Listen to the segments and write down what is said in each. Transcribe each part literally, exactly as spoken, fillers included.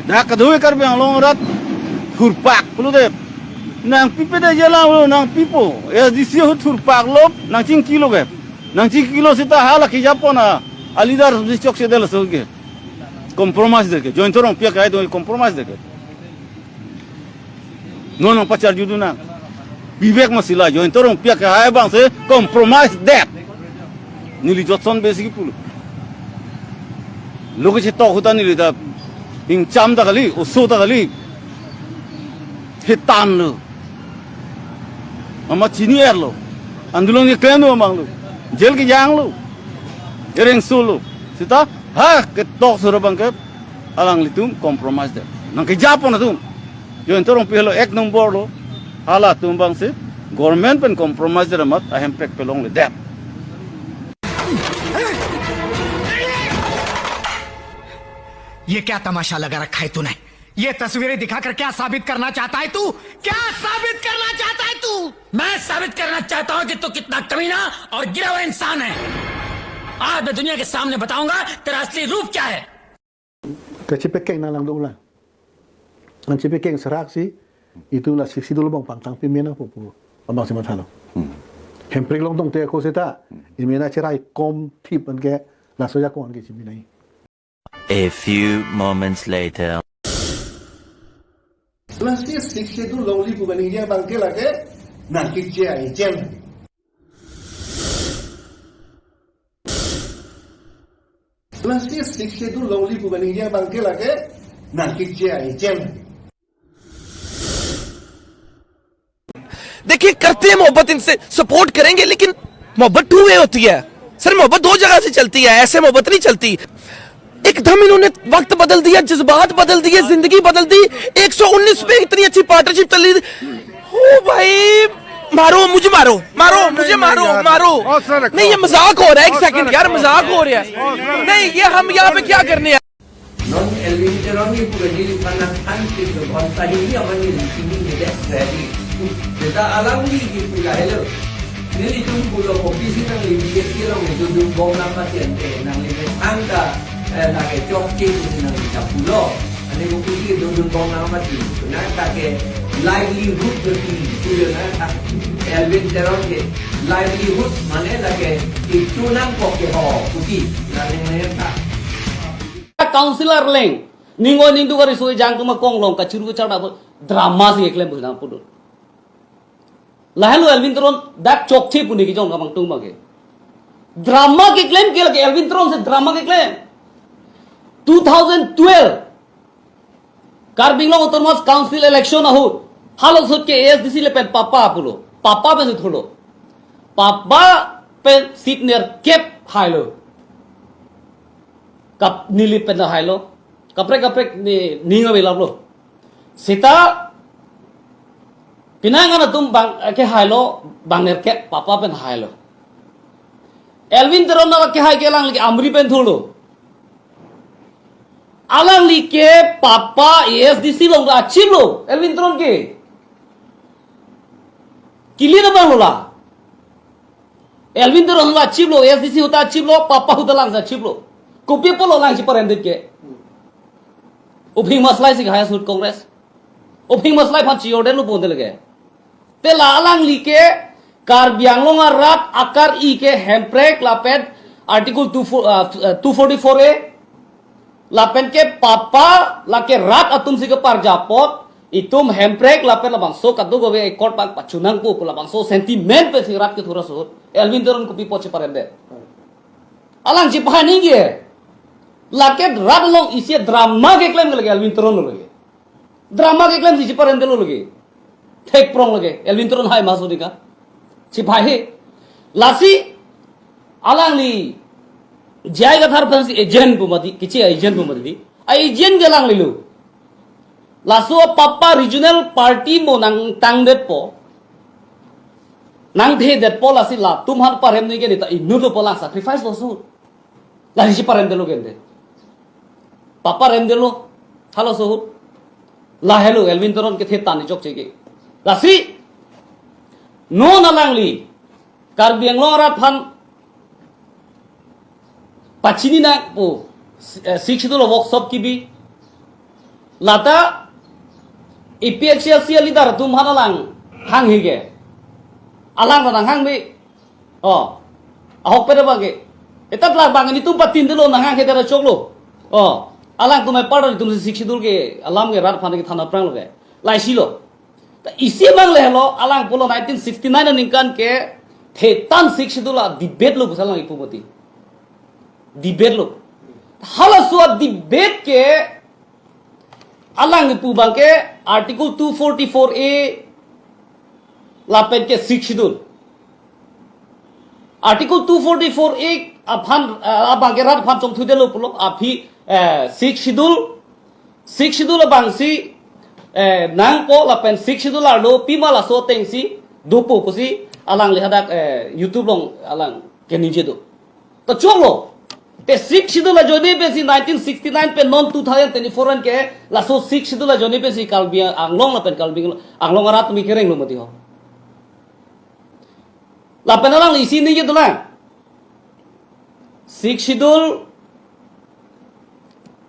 Dak kadokave Karbi Anglong arat thurpak pulote nangpipe de jalang lo, nangpipo. ASDC ahut thurpak lo, nangchingkilo ke. Nangchingkilo seta hala kejapon a, a leader si chokche det laso ke. Compromise det ke. Jayanta Rongpi akehai atum compromise det ke. Non nangpacharjudun nang. Bibek masila, Jayanta Rongpi akehai abang si compromise det. Neli Johnson besi pulo. Lo kechetok ahut ta neli ta ingcham ta kali, oso ta kali. Hetan lo. Amat chini-erlo. Andolon keklem lo abang lo. Jail kejang lo. Ereng solo. Seta ha ketok sura abang ke alanglitum compromise det. Nangkejapon atum. Jayanta Rongpi lo ek nombor lo. Halatum abang si government pen compromise det amat ahemprek pelongledet. ये क्या तमाशा लगा रखा है तूने? ये तस्वीरें दिखाकर क्या साबित करना चाहता है तू? क्या साबित करना चाहता है तू? मैं साबित करना चाहता हूँ कि तू कितना कमीना और गिरा हुआ इंसान है। आज मैं दुनिया के सामने बताऊंगा तेरा असली रूप क्या है। Kachepekeng nang lang dolang. Nang chepekeng serak si itu la siksi dulu bang pangtang pimena pupu. Abang si mathalo. Hemprek long tong te ko seta. Imena cherai kom thip an ke laso ya ko an ke chimina. A few moments later. Lasi siksi dulu long li pu bani ya bang ke lake nang kikje ai jem. Lasi siksi dulu long li pu bani ya bang ke lake nang kikje ai jem. देखिए, करते हैं मोहब्बत, इनसे सपोर्ट करेंगे, लेकिन मोहब्बत two way होती है सर। मोहब्बत दो जगह से चलती है, ऐसे मोहब्बत नहीं चलती। एकदम इन्होंने वक्त बदल दिया, जज्बात बदल दिए, जिंदगी बदल दी। एक सौ उन्नीस पे इतनी अच्छी पार्टनरशिप चल रही थी। ओ भाई, मारो मुझे, मारो, मारो मुझे, मारो, मारो। नहीं, ये मजाक हो रहा है। एक सेकंड यार, मजाक हो रहा है। नहीं, ये हम यहाँ पे क्या करने आए? Non Elwin Teron ni pura di panang kan ke bonta hini aman ni sini ni dek ready. Jeta alam ni di pura hello. Nelitum pulo kopi si nangli B J P along itu dun bom nama tian te nangli angka eh, nake chok ke si nangli ta pulo. Ane kopi si dun dun bom nama ti. Nang ta ke livelihood ke ti pulo nang ta. Elwin Teron ke livelihood mane lake itu nang kok ke ho kuti. Nang nang ta. Councillor leng, ning-o ningduk ari soi jang kuma konglong kachuru kacharna pu drama si keklem pu nang pudun. Lahenlo Elwin Teron dak chokche pu ne kijong kamang tung bangke. Drama keklem ke lake Elwin Teron si drama keklem. Two thousand twelve Karbi Anglong Autonomous Council election ahut, halaso ahut ke A S D C le pen papa pulo, papa pen si thulo, papa pen seat nerkep hailo. Kap neli pen hailo. Kaprek kaprek ni ning abe laplo. Seta penang an atum bang ke hailo, bang nerkep papa pen hailo. Elwin Teron na ke hai ke alangli ke Amri pen thulo. Alangli ke papa A S D C along achiplo, Elwin Teron ke. Kili na bang lo la. Elwin Teron lo achiplo, A S D C ahut achiplo, papa ahut alang achiplo. Kopi apotlo lang chiparem det ke. Uphing maslai si highest ahut Congress. Uphing maslai aphan chi-or detlo pon te lake. Te la alangli ke Karbi Anglong arat akar-i ke hemprek lapen Article two four, uh, two forty-four A lapen ke papa lake rat atum si keparjapot, itum hemprek lapen labangso kadokave accord bang pachunang pu labangso sentiment pen si rat kethur aso ahut Elwin Teron kopi apot chiparem det. Alang chipahai ningje. Lake rat along isi drama keklem ke lake Elwin Teron lo lake. Drama keklem si chiparem detlo lake. Thek prong lake. Elwin Teron hai maso dika. Chipahai he. Lasi alangli J I Kathar aphan si agent pu mati, kichi agent pu mati. A agent ke alangli lo. Laso papa regional party mo nangtang detpo. Nangthe detpo lasi latum aphan parem ningje neta inut lo pu lang sacrifice lo su. Lasi chiparem detlo gente. Papa rem detlo. Halaso ahut. Lahelo Elwin Teron kethe tan chokche ke. Lasi non alangli Karbi Anglong arat aphan pachini nang pu, eh, Sixth Schedule workshop kebi. Lata A P H L C a leader atum aphan alang hanghe ke. Alang ta nanghangme. Oh. Ahokpet abang ke. Etat labang netum patin dolo, nanghanghe dara choklo. Oh. Alangtum apar atum si Sixth Schedule ke alam ke rat aphan kethan aphranglo ke. Laisilo. Ta isi abang le helo, alang pulo nineteen sixty-nine aningkan ke thetan Sixth Schedule a-debate lo pusi alang ipu mati. Debate lo. Halaso a-debate ke alang ipu abang ke Article two forty-four A lapen ke Sixth Schedule. Article two forty-four A aphan, eh, abang ke rat aphan chongthu delo pulo, aphi, eh, Sixth Schedule, Sixth Schedule abang si, eh, nangpo lapen Sixth Schedule arlo pima laso ateng si dopo pusi alangli hadak, eh, YouTube along alang keningje do. To choklo. Te Sixth Schedule ajoine pensi nineteen sixty-nine pen non two thousand twenty-four an ke laso Sixth Schedule ajoine pensi Karbi Anglong lapen Karbi Anglong arat mi kereng lo mati ho. Lapen alang isi ningje dolang. Sixth Schedule,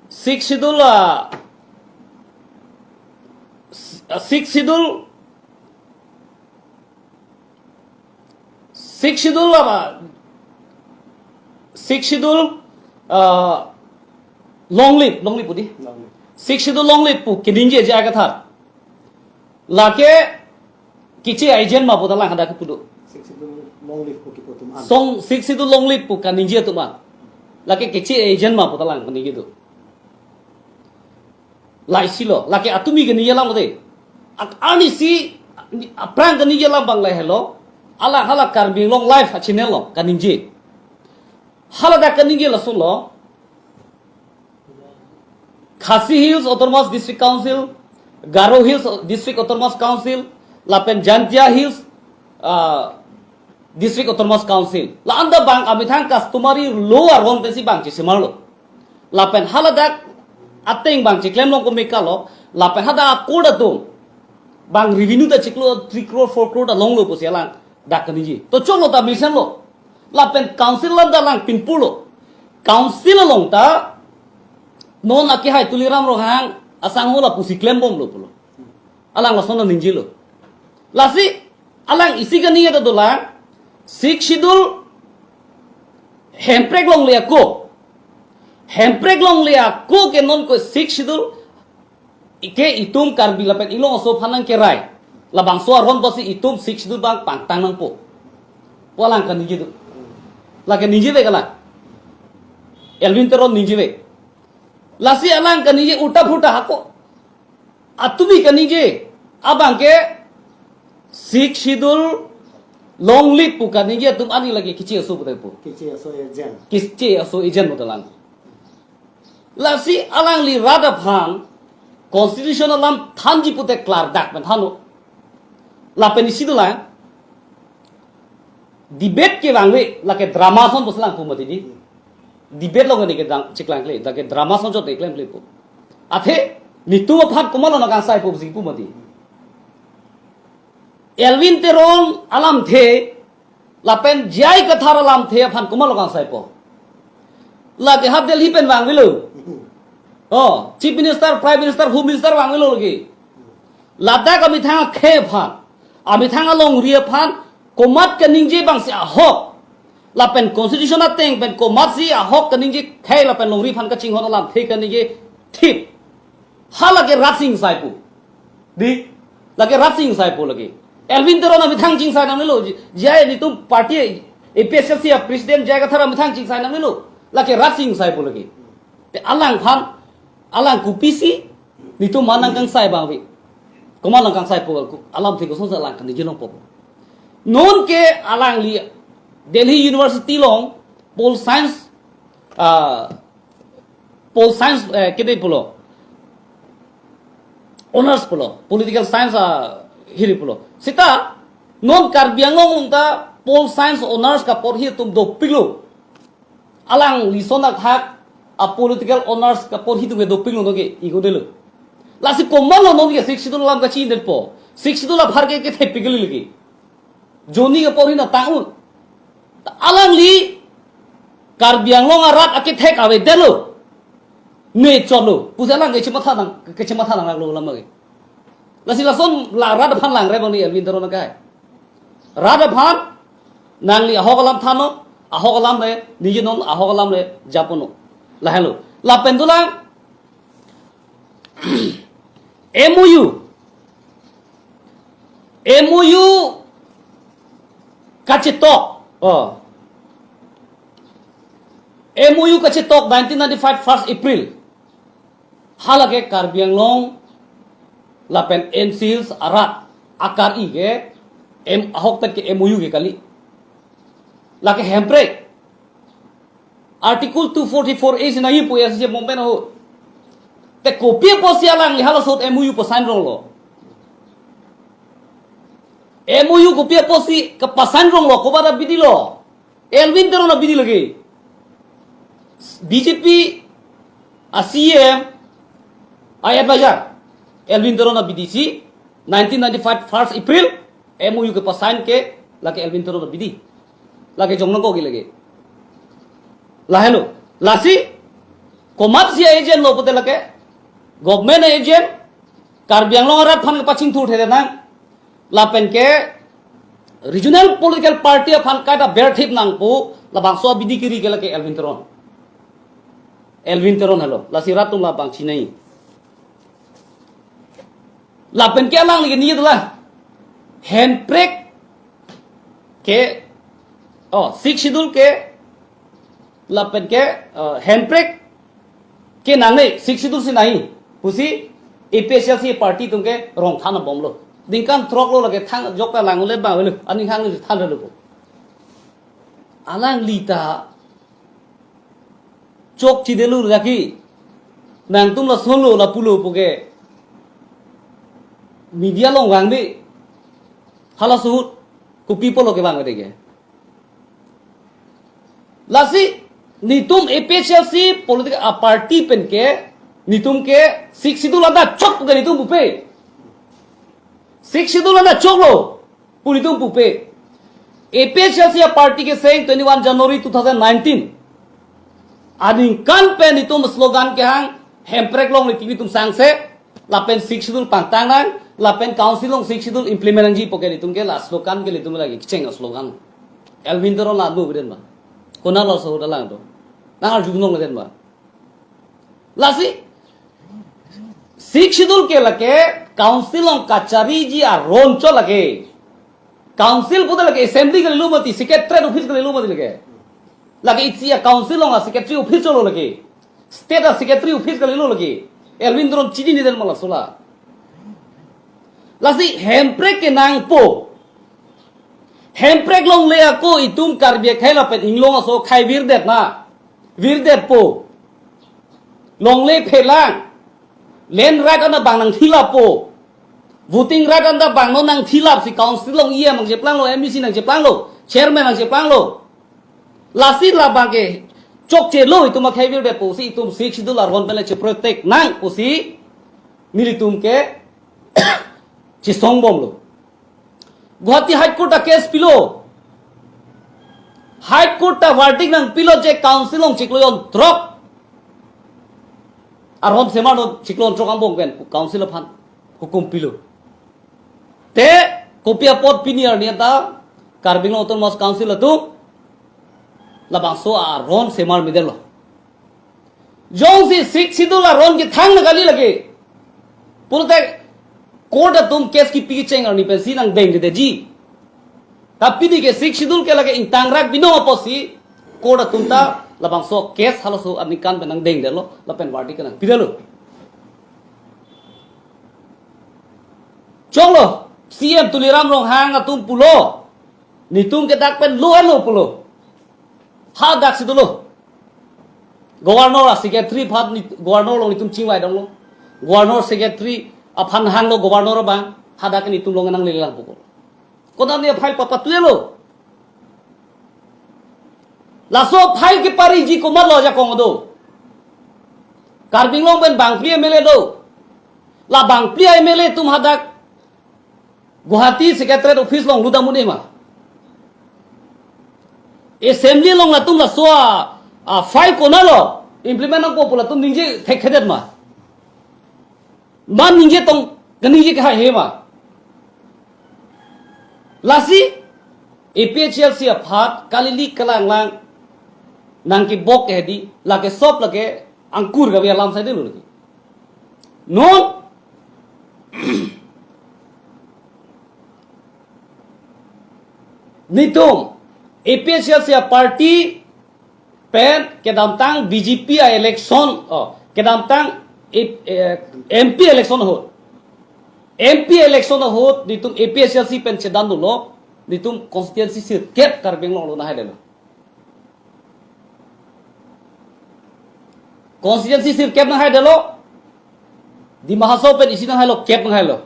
Sixth Schedule, ah, Sixth Schedule, Sixth Schedule apa? Sixth Schedule, ah, long live, long live pu di. Long live. Sixth Schedule long live pu keningje J I Kathar. Lake keche agent ma pu ta alang hadak kepu do. Sixth Schedule long live pu kipu atum an. Song Sixth Schedule long live pu kaningje atum an. Lake keche agent ma pu ta alang kaningje do. Laisilo, lake atumi kaningje alam de. Ak-, arnisi aphrang kaningje alam abang le helo. Alang hala Karbi Anglong Live a-channel along kaningje. Hala dak kaningje lason lo. Khasi Hills Autonomous District Council, Garo Hills District Autonomous Council, lapen Jaintia Hills, ah, District Autonomous Council. La-an ta abang amethang customary law aron pensi abang chesemarlo. Lapen haladak ateng abang cheklem long kome kalo, lapen hadak a-court atum abang revenue ta chiklo three crore, four crore ta longlo pusi alang dak kaningje. To choklo ta mesenlo. Lapen council alam ta alang pinpurlo. Council along ta non akehai Tuliram Ronghang asangho lapusi klembomlo pulo. Alang lason ta ningjelo. Lasi alang isi kaningje ta dolang, Sixth Schedule hemprek longle ako. Hemprek longle ako ke non ko Sixth Schedule ke itum Karbi lapen Inglong aso aphan nangkerai. Labangso aron pusi itum Sixth Schedule abang pangtang nangpo pu alang kaningje do. Lake ningjevek alang. Elwin Teron ningjevek. Lasi alang kaningje ulta phulta hako. Atumi kaningje abang ke Sixth Schedule long live pu kaningje atum ani lake keche aso pu ta pu. Keche aso agent. Keche aso agent pu ta lang. Lasi alangli rat aphan constitution alam thanji pute klardak pen thanlo. Lapen isi dolang. Debate ke vangve, lake drama ason pusi alang pu mati di. Debate along ke dang chiklang kle, lake drama ason chot klemkle pu. Athe netum aphan komatlo nangkangsai pu pusi pu mati. Elwin Teron alamthe lapen J I Kathar alamthe aphan komatlo kangsaipo? Lake ha Delhi pen vangvelo. Oh, Chief Minister, Prime Minister, Home Minister vangvelo lake. Ladak amethang akhei aphan, amethang alongri aphan komat kaningje abang si ahok. Lapen constitution ateng pen komat si ahok kaningje khei lapen longri aphan kachinghon alamthe kaningje thip. Ha lake rat si ingsai pu. Di, lake rat si ingsai pu lake. Elwin Teron amethang chingsai nangnelo. J-, J I netum party A P H L C a-president J I Kathar amethang chingsai nangnelo. Lake rat si ingsai pu lake. Te alangphan, alang kopisi netum aphan nangkangsai abang ave? Komat nangkangsai pu, alamthe kosonsi alang kaningje longpo? Non ke alangli Delhi University along pol science, ah, pol science, eh, kede pulo. Honours pulo, political science, ah, hiri pulo. Seta non Karbi Anglong along ta pol science honours kaporhi atum dopiklo. Alangli ason athak a-political honours kaporhi atum ke dopiklo, non ke igo delo. Lasi komatlo non ke Sixth Schedule alam kachi-indetpo? Sixth Schedule apharke kethepik kali lake. Joni kaporhi na tang-un. Ta alangli Karbi Anglong arat akethek avedetlo. Ne chotlo. Pusi alang kechematha nang, kechematha nang lo lama ke. Lasi lason la rat aphan langre bang ni Elwin Teron akai. Rat aphan nangli ahok alam thannon, ahok alam le, niji non ahok alam le japonnon. Lahelo. Lapen dolang M O U. M O U kachetok. Oh. M O U kachetok nineteen ninety-five first April. Halake Karbi Anglong lapen N C Hills arat akar-i ke M ahokpet ke M O U ke kali. Lake hemprek. Article two forty-four A si nangji pu ya si je momen ho. Te kopi apotsi alangli halaso ahut M O U pasign ronglo. M O U kopi apotsi kepasign ronglo, koba abidi lo. Elwin Teron abidi lagi. B J P a C M, a advisor. Elwin Teron abidi si nineteen ninety-five first April M O U kepasign ke lake Elwin Teron abidi. Lake jong nangkok lagi. Lahelo. Lasi komatsi agent lo pute lake government agent, Karbi Anglong arat aphan kepachingthur thede nang. Lapen ke regional political party aphan kaita berthip nangpo, labangso abidi kiri ke lake Elwin Teron. Elwin Teron helo. Lasi rat atum labang chinai. Lapen ke alangli ke ni itulah. Hemprek ke, oh, Sixth Schedule ke, lapen ke, eh, hemprek ke nangne, Sixth Schedule si nangji pusi A P H L C party atum ke rong than abomlo. Ningkan throk lo lake thang jok ta lang le bang le, aning hang le than lo. Alangli ta chokchedetlo lake, nangtum lasonlo lapulo pu ke media along vangve. Halaso ahut kopi apotlo kevang ke de ke. Lasi netum A P H L C political, ah, party pen ke netum ke Sixth Schedule anta chok ke netum pupe. Sixth Schedule anta choklo pu netum pupe. A P H L C a party keseng twenty-one January two thousand nineteen aningkan pen netum slogan kehang, hemprek along le T V atum sangse, lapen Sixth Schedule pangtang nang, lapen council along Sixth Schedule implement nangji pu ke netum ke la slogan ke netum lagi kecheng slogan. Elwin Teron la nu beden ba. Konat laso ahut alang do. Nang arjulong beden ba. Lasi Sixth Schedule ke lake council along kachariji aron chot lake. Council pute lake assembly kalilo mati, secretariat office kalilo mati lake. Lake isi a council along a secretary office chotlo lake. State a secretary office kalilo lake. Elwin Teron chini niden ma laso la. Lasi hemprek kenangpo. Hemprek longle ako itum Karbi akhei lapen inglong aso akhei virdet na. Virdetpo. Longle phelang. Land right anta bang nangthilappo. Voting right anta bang non nangthilap si council along E M nangcheplanglo, M D C nangcheplanglo, chairman nangcheplanglo. Lasi labang ke chokchelo itum akhei virdetpo si itum Sixth Schedule aron pen le cheprotect nang pusi nelitum ke chesongbomlo. Guwahati High Court ta case pilo. High Court ta verdict nangpilo je council along chiklo jon throk aron semar do, chiklo jon throk angbong pen council aphan hukum pilo. Te kopi apot pini arni anta Karbi Anglong Autonomous Council atum labangso aron semar medetlo. Jongsi Sixth Schedule aron kethang na kali lake. Pulote court atum case kipi kecheng arni pensi nangdengdedetji. Tapi di ke Sixth Schedule ke lake ingtang rak binong apotsi court atum ta labangso case halaso aningkan pen nangdengdetlo, lapen verdict ke nangpidetlo. Choklo, C M Tuliram Ronghang atum pulo, netum ke dak pen lo alo pulo. Hadak si dolo. Governor a secretary aphan ni, governor along netum chingvai damlo. Governor secretary aphan hanglo governor abang, hadak netum along nangle lang puko. Konat ne file papatuyelo. Laso file kepariji komatlo ajakong do. Karbi Anglong pen bangphli M L A do. La bangphli M L A atum hadak Guwahati Secretariat Office along lutdam un-e ma. Assembly along latum laso a, a file konatlo. implement nangpo pu latum ningje thekthedet ma? Ma ningje tong, kaningje kehai he ma? Lasi A P H L C aphan kalili kalanglang nangkebok ke hedi, lake sop lake angkur kave alam saidelo lake. Non netum A P H L C aparty pen kedamtang B J P a-election, oh, kedamtang, eh, eh, M P election ahut. M P election ahut netum A P H L C pen chedan dolo, netum constituency sirkep Karbi Anglong lo nanghaidetlo. Constituency sirkep nanghaidetlo. Dima Hasao pen isi nanghailo, kep nanghailo.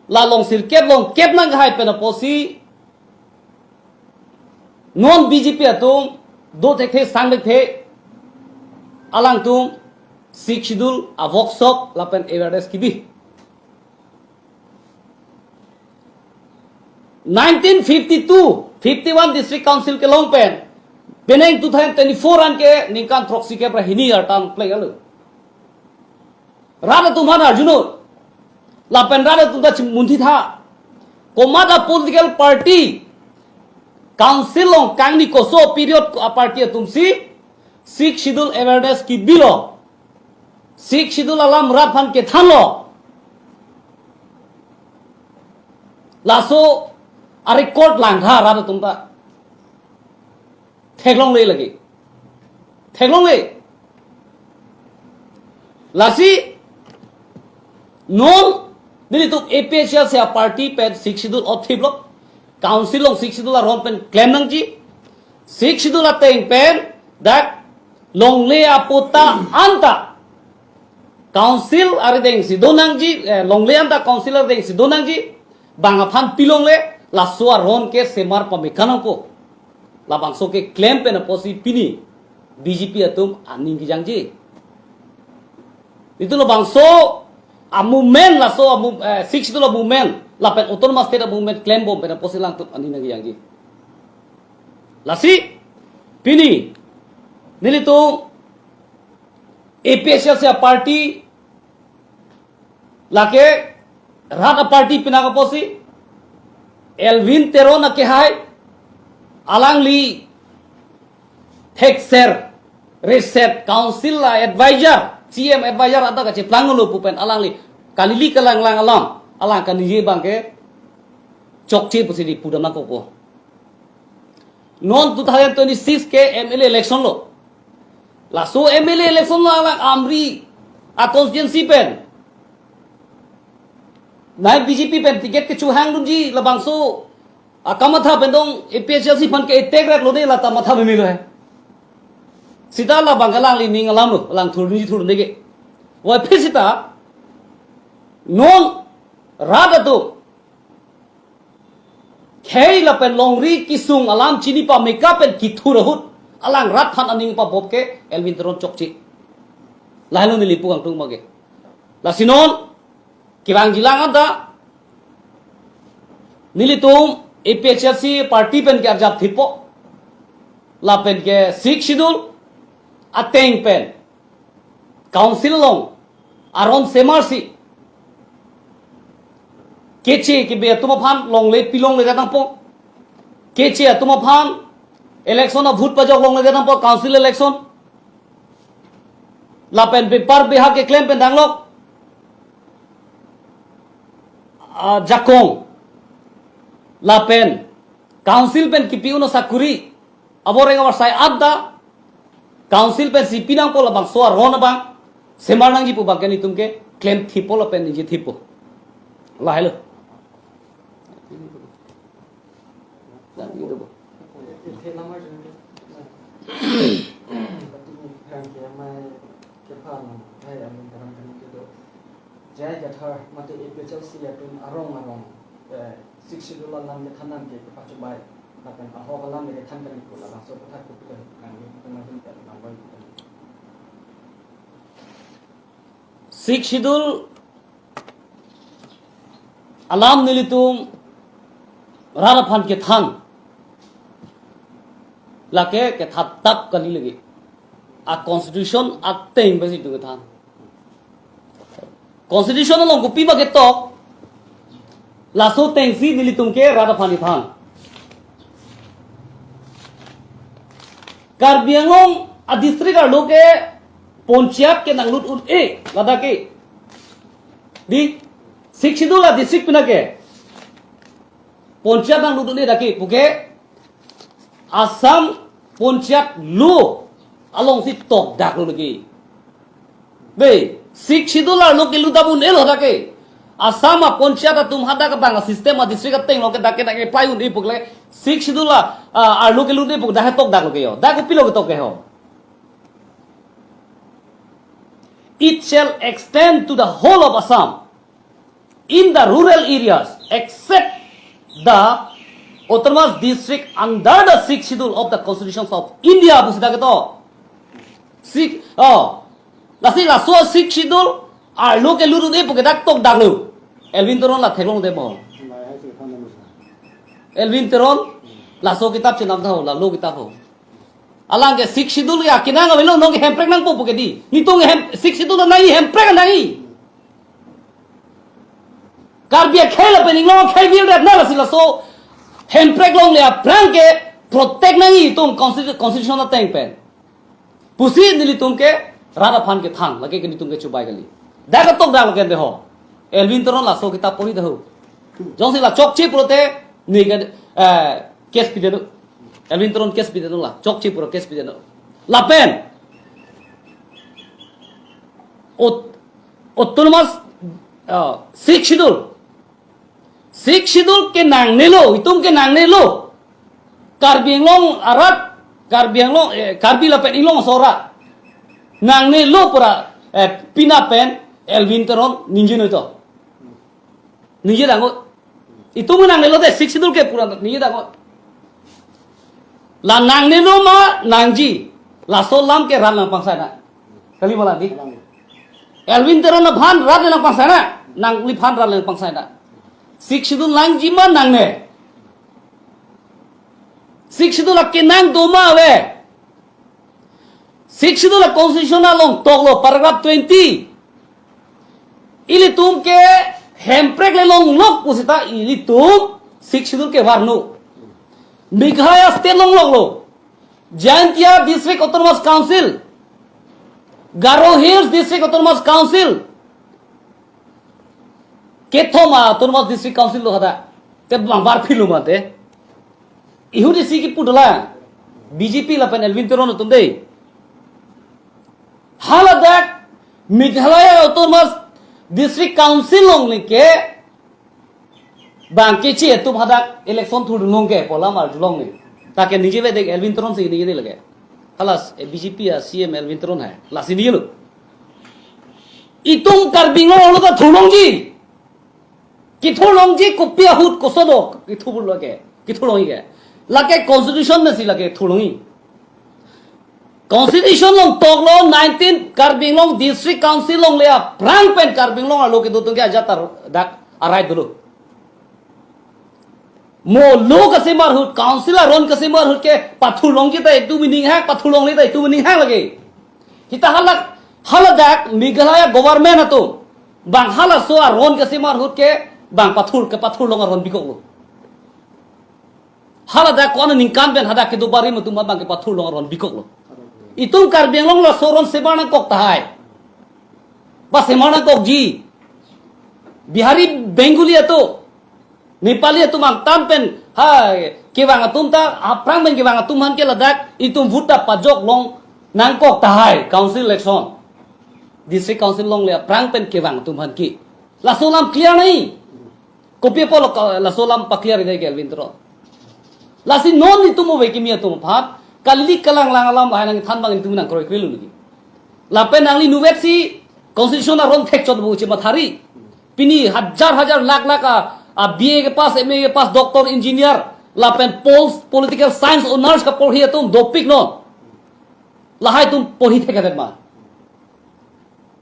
La long sirkep long kep nanghai pen apotsi non B J P atum do thekthe sang thekthe alangtum Sixth Schedule a-workshop lapen awareness kebi. Nineteen fifty-two, fifty-one District Council kelong pen, penang two thousand twenty-four an ke ningkan throksikep ra hini artan plek alo. Rat atum aphan arjunon. Lapen rat atum ta chimunthi tha. Komat a-political party council along kangni koso period a-party atumsi Sixth Schedule awareness kebilo. Sixth Schedule alam rat aphan kethanlo. Laso a-record langtha rat atum ta. Theklongle lake. Theklongle. Lasi non nelitum A P H L C aparty pen Sixth Schedule othiplo. Council along Sixth Schedule aron pen klem nangji. Sixth Schedule ateng pen dak longle aputa anta council arideng si do nangji, eh, longle anta council arideng si do nangji, bang aphan pilongle, laso aron ke semar pameka nangpo. Labangso keklem pen apotsi pini B J P atum aning kejangji. Itum labangso a-movement, laso a-mov-, eh, Sixth Schedule a-movement, lapen Autonomous State a-movement klembom pen apotsi alangtum aning nangkejangji. Lasi pini nelitum A P H L C aparty lake rat aparty pinaka apotsi Elwin Teron akehai alangli thekser reset council a-advisor, C M advisor anta kacheplanglo pu pen alangli kalili kalanglang alam alang kaningje abang ke chokche pusi di pudam nangkokpo. Non two thousand twenty-six ke M L A election lo. Laso M L A election lo alang Amri a-constituency pen nai B J P pen ticket kechohangdunji labangso akamatha pen dong A P H L C aphan ke-attack rak lo de lata matha bemilo he. Sita labang alangli ning alam lo, alang thurdunji thurdunde ke. Wai phe sita non rat atum khei lapen longri kesung alam chini pameka pen kethur ahut alang rat aphan aning pabop ke Elwin Teron chokche. Lahelo neli pu kangtung abang ke. Lasi non kevangjilang anta nelitum A P H L C party pen ke arjap thipo. Lapen ke Sixth Schedule ateng pen council along aron semarsi keche kebe atum aphan longle pilongle nangpo. Keche atum aphan election a-vote pajok longle nangpo, council election. Lapen bepar beha keklem pen danglok ajakong. Lapen council pen kipi un asakuri aboreng abarsai anta council pensi pinangpo, labangso aron abang semar nangji pu abang ke nelitum keklem thipo lapen ningje thipo. Lahelo. J I Kathar mate A P H L C atum arong arong, eh, Sixth Schedule alam kethan nangji kepachobei lapen ahok alam kethan kali pu labangso aputhak kopi kali nangji, kemajun kali nangji. Sixth Schedule alam nelitum rat aphan kethan lake kethan tap kali lagi. a constitution ateng pensi itum kethan. Constitution along kopi ma ketok, laso atengsi nelitum ke rat aphan ithan. Karbi Anglong a district arlo ke panchayat ke nanglut un-e, ladak ke. Di, Sixth Schedule a district pina ke panchayat nanglut un-e dak ke, puke Assam panchayat law alongsi tokdaklo lagi. Be, Sixth Schedule arlo kelut un-elo dak ke. Assam a panchayat atum hadak abang a system a district ateng along ke dak ke dak ke apply un-e pukle, Sixth Schedule a, a, arlo kelut un-e puk dak he tokdaklo ke ho. Dak kopilo ketok ke ho. It shall extend to the whole of Assam in the rural areas except the autonomous district under the Sixth Schedule of the Constitution of India, pusi dak ketok. Six, oh, lasi laso Sixth Schedule arlo kelut un-e puke dak tokdaklo. Elwin Teron la theklongde mo. Elwin Teron, laso kitab chenam tha ho, la law kitab ho. Alang ke Sixth Schedule ya kinang avelo, non ke hemprek nangpo puke di. Nelitum hem, Sixth Schedule nangji, hemprek nangji. Karbi akhei lapen Inglong akhei virdet na, lasi laso hemprek longle aphrang ke protect nangji itum constitu-, constitution ateng pen, pusi nelitum ke rat aphan kethan, lake ke nelitum ke chubai kali. Dak ketokdaklo ke de ho. Elwin Teron laso kitab pori de ho. Jongsi la chokche pulote, ne ke, eh, case pideno. Elwin Teron case pideno la. Chokche pulo case pideno. Lapen aut-, autonomous, uh, Sixth Schedule. Sixth Schedule ke nangnelo, itum ke nangnelo. Karbi Anglong arat, Karbi Anglong, eh, Karbi lapen Inglong aso arat nangnelo pura, eh, pina pen Elwin Teron ningje noi to. Ningje dangot. Itum nangnelo de, Sixth Schedule ke pura ningje dangot. La nangnelo ma nangji, laso alam ke rat nangpangsai na. Kali ma la di. Elwin Teron aphan rat nangpangsai na, nangliphan rat nangpangsai na. Sixth Schedule nangji ma nangne. Sixth Schedule akenang do ma ave. Sixth Schedule a constitution along toklo paragraph twenty. Ilitum ke hemprek le longlok pusita ilitum Sixth Schedule ke varno. Meghalaya state longloklo. Jaintia District Autonomous Council, Garo Hills District Autonomous Council, kethom a Autonomous District Council lo hadak. Te bang bar philo mate. Ihudi si kipu dolang. B J P lapen Elwin Teron atum dei. Haladak Meghalaya Autonomous District Council longle ke bang keche atum hadak election thurdun long ke polam arjulong ni. Ta ke ningjevedek Elwin Teron si ningje lake. Halas, eh, B J P a C M Elwin Teron hai. Lasi ningjelo. Itum Karbi Anglong lo ta thurlongji. Kithurlongji kopi ahut koson do kithurlo ke. Kithurlongji ke. Lake constitution nasi lake thurlongji. Constitution along toklo nineteen Karbi Anglong District Council longle aphrang pen Karbi Anglong arlo kedo atum ke ajat tar dak arai dolo. Mo law kesemar ahut, council aron kesemar ahut ke pathurlongji ta itum ninghang, pathurlongle ta itum ninghang lake. Kita halak, haladak Meghalaya government atum bang halaso aron kesemar ahut ke bang pathur, kepathurlong aron bikoklo. Haladak ko-an aningkan pen hadak kedo barim atum abang kepathurlong aron bikoklo. Itum Karbi Anglong laso aron semar nangkok tahai. Ba semar nangkokji. Bihari, Bengali atum, Nepali atum angtan pen, ha, kevang atum ta, aphrang pen kevang atum aphan ke ladak itum vote ta pajok long nangkok tahai, council election. District council longle aphrang pen kevang atum aphan ke. Laso alam clear nai. Kopi apotlo ka-, laso alam pa-clear-i dei ke Elwin Teron. Lasi non itum ove kimi atum aphan kali kalang lang alam lahai nangthan abang itum nangkroi-kroi lo lagi. Lapen nangli nuvet si constitution aron thekchot bo uche mathari. Pini hajar hajar lakh lakh a, a B A ke pass, M A ke pass, doctor, engineer, lapen pols, political science honours kaporhi atum dopik non. Lahai atum porhi thekthedet ma.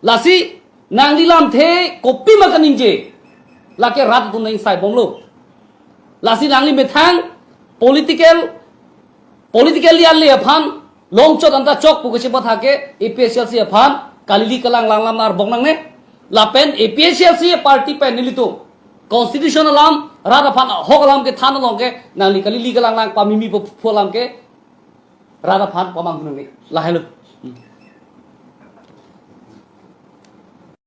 Lasi nangli lamthe kopi ma kaningje, lake rat atum nang sai bomlo. Lasi nangli methang political, politically ale aphan Longchot anta chok pu kachepatha ke A P H L C aphan kalili kalang langlam arbong nangne. Lapen A P H L C party pen nelitum constitution alam, rat aphan ahok alam kethan along ke nangli kalili kalang lang pamimi pu alam ke rat aphan pamanghu nangne. Lahelo.